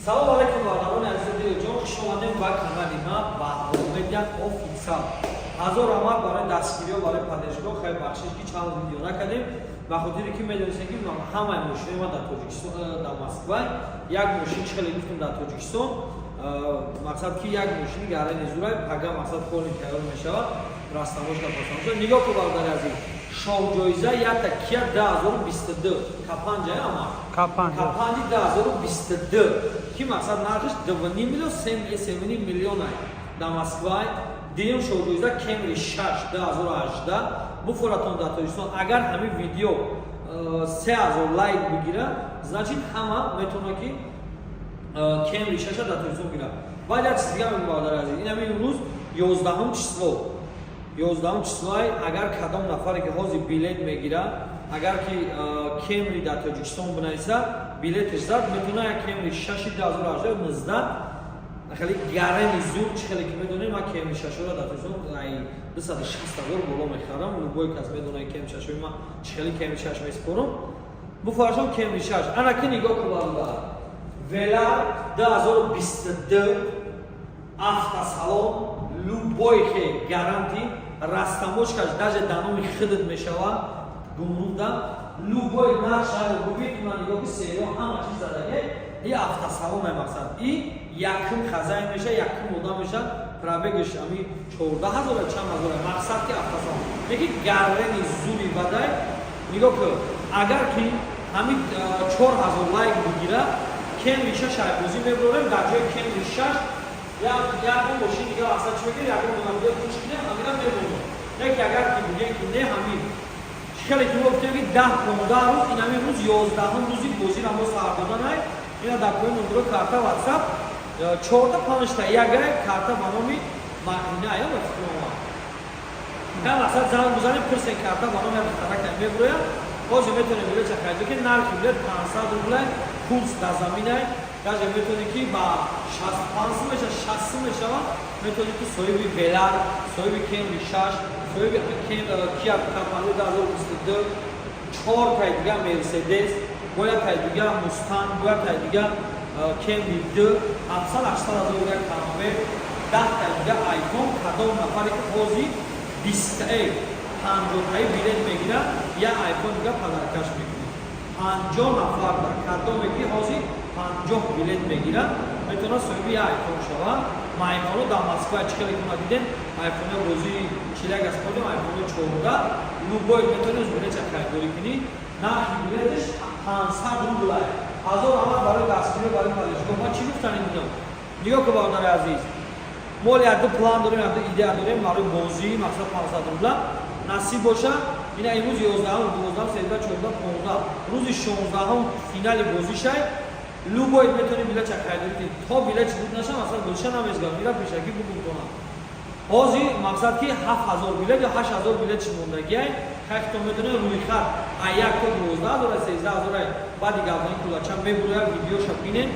Салом алейкум, бародарони азизи дилҷон, хуш омадем ба канали ма, Баҳромедиа Официал. Ҳазор раҳмат барои дастгириҳо, барои поддержка. Хайр, бахшиш, ки чанд видео накардем, ба хотире ки медонистем, ки ҳамаи мошинои ма дар Тоҷикистон, дар Москва. Як мошин, чӣ хеле гуфтем, дар Тоҷикистон, мақсад ки як мошини гарани зурай пага, мақсад, полный тайёр мешавад, растаможка, пастаможка. Нигоҳ кун, бародари азиз, шоҳҷоиза якта Кия 2022 К5 ама. К5. К5-и 2022, ки мақсад нархиш 2,5 миллион, 7,5 миллион дар Москва. Дуюм шоҳҷоиза Кемри 6 2018 буфоратон дар Тоҷикистон. Агар ҳамин видео 3000 лайк бигира, значит, ҳама метавонад, ки Кемри 6 дар Тоҷикистон бигирад. Баъд як чиз дига мегӯм, бародари азиз, ин ҳамин рӯз 11 число, 11 числоай. Агар кадом нафаре ки ҳозир билет мегирад, агар ки Кемри дар Тоҷикистон бинависа, билеташ зад, метавона як Кемри 6 2018 19, хеле гарени зуд. Чӣ хеле ки медонем, ман Кемри шашора дар Тоҷикистон ай 260 000 боло мехарам. Любой кас медонад, Кемри шашои ман чӣ хеле Кемри шаш меспорам. Буфарашон Кемри шаш. Ана ки нигоҳ кун, бародар, Велар 2022, автосалон, любой хе гарантия, растаможка ш даже дар номи худат мешавад, гумруда любой нархшаро бубин. Ма нигоҳ ки, серио ҳама чиз задаге. И автосалон ай, мақсад, и якум хозяин меша, якум одам меша. Пробег аш ами 14 ҳазора, чанд ҳазора, мақсад ки автосалон леки гаррени зури бадай. Нигоҳ кун, агар ки ҳамин 4000 лайк бигира, Кемри шаш айбозӣ мебурем. Дар ҷои Кемри шаш ягон мошин дига, асла чӣ мегир, ягон одам куш кинем, ҳамина мебурем. Яке агар ки бигем, ки не, ҳамин хеле ки мо гуфтем, ки 10-15 рӯз, ин ҳамин рӯз 11-ум рӯзи бозиро мо сар доданай. Ина дар пои номеро, карта, Ватсап, чорта, панҷта ягай карта ба номи Маҳина ё ба фикр омад. Ка мақсад, занг бизанем, пурсен, карта ба номи духтарак мебурояд. Ҳозир метавонем билетча харид ки нархи билет 500 рублай, курс дар заминай. Даже метавонӣ, ки ба 65 сум меша, 60 сум мешавад, метавонӣ, ки соҳиби Велар, соҳиби Кемри шаш, соҳиби Кия К5 2022, чор тай дига Мерседес, бояд тай дига Мустанг, бояд тай дига Кемри д 700-800 ҳазор дига КМВ, 10 тай дига Айфон. Кадом нафаре ки ҳозир 20, 50-таи билет мегирад, як Айфон дига подарка ш мекунад. 50 нафар дар кадоме ки ҳозир 50 билет мегирад, метавонад соҳиби як Айфон шавад. Ма Айфонҳо дар Москва, чӣ хеле ки ма дидем, Айфонҳо бозии чиляк аз кодем, Айфонҳо 14. Любой метавонӣ билетча харидорӣ кунӣ, нархи билеташ 500 рублай. Ҳазор раҳмат барои дастгирӣ, барои поддержка. Ма чӣ гуфтани будам? Нигоҳ кун, бародари азиз, мо якду план дорем, якду идея дорем барои бозӣ. Мақсад, 500 рубла насиб боша. Ина имрӯз 11-ум, 12-ум, 13, 14, 15, рӯзи 16-ум финали бозишай. Любой метавонӣ билетча харидорӣ кунӣ. То билет буд наша, масалан, бозиша намезгам. Ира пешакӣ бугумтонам. Ҳозир мақсад ки 7000 билет ё 8000 билет чи мондагиай. Хайхто медонед, рӯйхат а як то 12 ҳазора, 13 ҳазора. Баъди гапзани кулача мебурояд, видеоша бинед.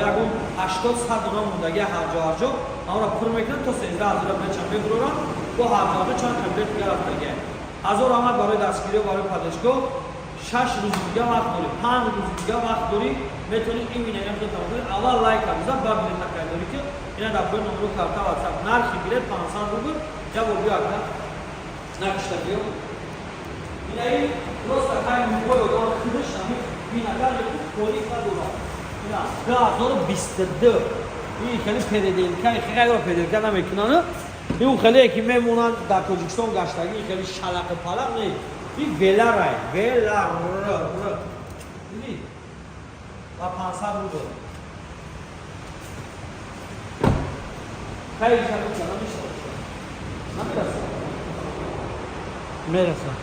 Ягон 80, 100 дона мондагия ҳарҷо ҳарҷо, ҳамро пур мекунад, то 13 ҳазора билетча мебурорам. Бо ҳарҷо ҳарҷо чанд та билет дига рафтагиай. Ҳазор раҳмат барои дастгириҳо, барои поддержка. 6 рӯзи дига вақт дорӣ, 5 рӯзи дига вақт дорӣ, метавонӣ имина худо тамошо кунӣ. Аввал лайка бизан, баъд билета харидорӣ ки. Ина дар пои номеро, карта, Ватсап, нархи билет 500 рубл. Ҷавоб биё, ака, накишта биё. Инаи просто хай, любой одам худаш ҳамин бинагар полис надорад. Ина 2022, ин хеле переделка, хеле переделка намекунанд. Ин хеле ки мемонанд дар Тоҷикистон гаштагӣ, хеле шалақи палақ не. Ин Веларай, Велар диди ба 500 рубл. Хеле шаб намешавад, намерасад. Мерасад.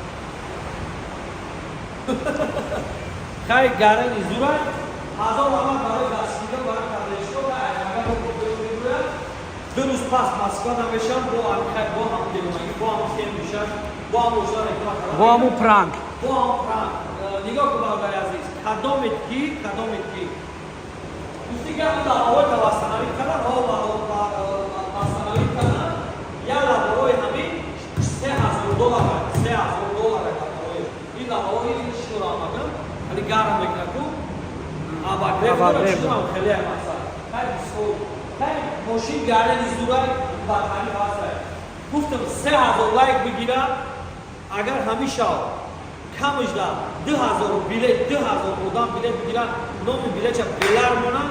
Хай, гарани зура. Ҳазор раҳмат барои дастгирӣ, барои поддержка. Ва мегӯяд, 2 рӯз пас Москва намешам бо хай, бо ҳам девонагӣ, бо ҳам кем мешад, бо ҳам ошна реклама. Бо ҳамун пранк. Бо ҳам пранк. Нигоҳ кун, бародари азиз, кадомет ки, кадомет ки гуфти гап лабаҳои восстановить кардан, восстановить кардан, як лабаҳои ҳамин 3000 доллар, 3000 доллар лабаҳои ин, лабаҳои шуро амагам, вале гарм мекунад ку. Абакай. Реф хеле мақсад. Хай, бисол. Хай, мошин гарени зурай, ба тариф ҳастай. Гуфтам, 3000 лайк бигира, агар ҳамиша камаш да 2000 билет, 2000 одам билет бигира, номи билетча белар мона.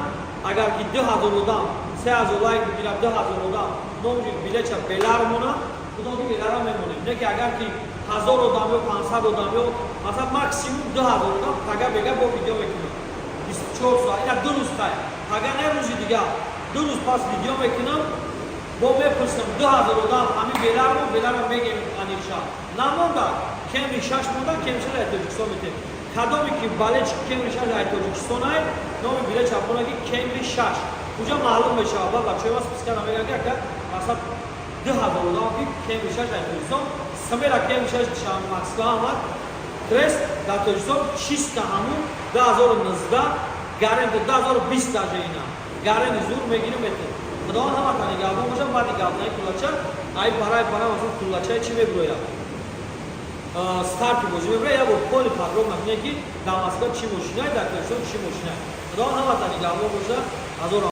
Агар ки 2000 одам, 3000 лайк бигира, 2000 одам номи билетча белар мона, худо ки белара мемонем. Не ки агар ки 1000 одам ё 500 одам ё масалан максимум 2000 одам, пага бега бо видео мекунам. 24 соат, ина 2 рӯз хай. Пага не, рӯзи дига, 2 рӯз пас видео мекунам, бо мепурсам: 2000 одам ҳамин белармо, белара мегем аниша. Намонда, Кемри шаш монда, Кемри шаш ай Тоҷикистон метем. Кадоме ки балечи Кемри шаш ай Тоҷикистон ай, номи билет чапона ки Кемри шаш. Куҷа маълум мешавад, баъд бачаҳои ма спискара мегӯянд, ки ака, масалан, 2000 одам ки Кемри шаш ай Тоҷикистон, смело Кемри шаш Душанбе, Москва омад, крест дар Тоҷикистон чиста ҳамун 2019 гарен, 2020 даже ина гарени зур мегирим, метем. Худованд ҳаматон нигаҳбон бошад. Баъди гапзани кулача ай барай бара, масалан, кулачаи чӣ мебирояд, старти бозӣ мебирояд, як бор поли подробно мебинед, ки дар Москва чӣ мошинай, дар Тоҷикистон чӣ мошинай. Худованд ҳаматон нигаҳбон бошад. Ҳазор.